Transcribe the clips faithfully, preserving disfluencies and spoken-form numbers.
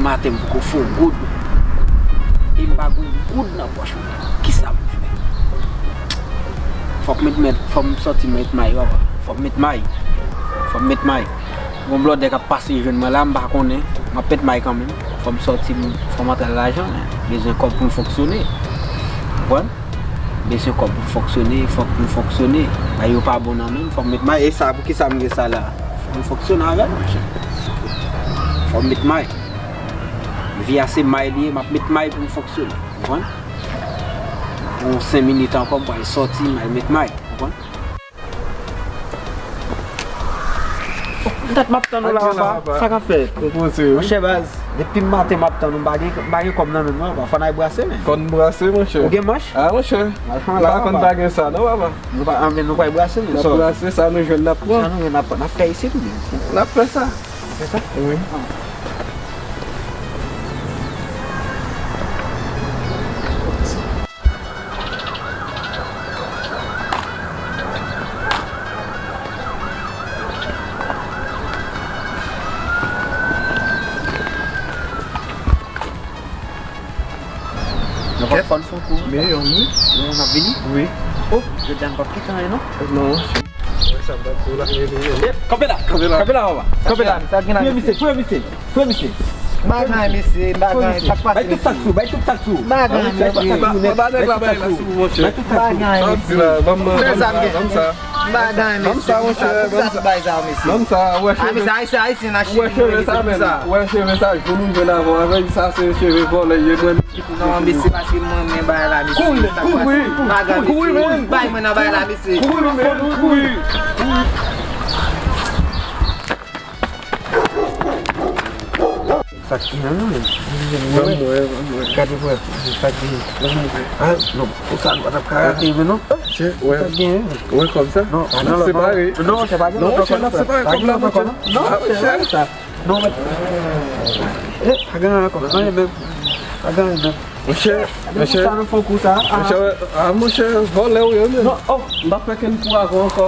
Maten m poko fè yon goud. E m pa gen yon goud nan pòch mwen. Kisa m fè? Fòk met, met, fòk m sòti met may, papa. Fòk met may. Fòk met may. Gon blòdè k ap pase jwenn mwen la, m pa konnen. M ap met may kanmenm. Fòk m sòti, fòk m antre lajan, men. Bezwen kòb pou m fonksyone. Konprann? Bezwen kòb pou fonksyone, fòk pou fonksyone. Bagay yo pa bon nan men m, fòk m met may. E sa, poukisa m gen sa la? Fòk m fonksyone avè l, monchè. Fòk m met may. Vi a se may li ye, m ap met may pou m fonksyone. Konprann? Yon senk minit ankò, m pral sòti, m al met may. Konprann? Dat m ap tann ou la, papa. Sa k ap fèt? Monchè baz, depi maten m ap tann ou, m pa gen, m pa gen kòb nan men m non, papa. Fò n al brase, men. Fò n brase, monchè. Ou gen manch? Ah, monchè. M pa konn pa gen sa non, papa. Nou pa, anben, nou pral brase, men. N ap brase, sa nou jwenn, n ap pran. Sa nou jwenn, n ap pran. N ap fè isit, men. N ap fè sa. N ap fè sa? Wi. Nou pa fò n fè yon kou. Men yon wi. Men yon ap vini? Wi. Oh, jodi a n p ap kite anyen non. Non. Wè sa m t ap di w la, men vini. Kanpe la. Kanpe la. Kanpe la, papa. Kanpe la. Sa gen la, fouye misye, fouye misye. Fouye misye. Bagay misye, bagay, sa k pase misye? Bay tout sa k sou, bay tout sa k sou. Bagay misye. Bay tout sa k sou, monchè. Bagay misye. Ban m sa. Bagay misye. Ban m sa, monchè, ban m sa. Ban m sa, wè cheve. Ayisyen, ayisyen, ayisyen, wè cheve sa, men. Wè cheve sa, jou nou jwenn avè w avè l, sa se cheve vòlè, ye mwen. Non, mesye, paske mwen, men bagay la, mesye. Kouri, kouri, kouri, men. Bay mwen nan bagay la, mesye. Kouri, men, kouri. Sa k gen, non, men. Ban mwen, ban mwen. Gade, frè, sa k gen. Ah, non, pou sa, nou pa t ap ka rate, men, non. Chè, wè. Sa k gen, men. Wè, kòb sa. Non, ah, non, separe. Non, separe. Non, chè, n ap separe kòb la, monchè. Non, chè. Non, men. Eh, pa gen anyen ankò. Anyen menm. Pa gen anyen menm. Monchè, monchè. Sa nou fè kou sa. Monchè, ah, monchè, vòlè ou ye menm. Non, oh. M p ap fè kenn kou avè w ankò.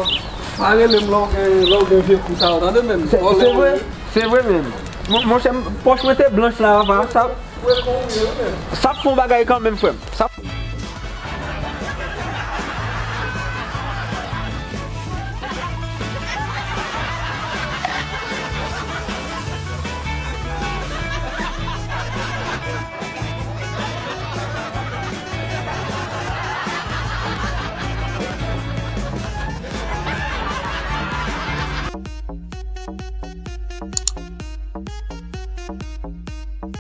Pa rele m lè w gen, lè w gen vye kou sa yo, tande menm. Vòlè ou ye. Se vre, se vre menm. Mon, monchè, pòch mwen te blanch la, papa. Sa, sa ap fè yon bagay kanmenm, frè m. Sa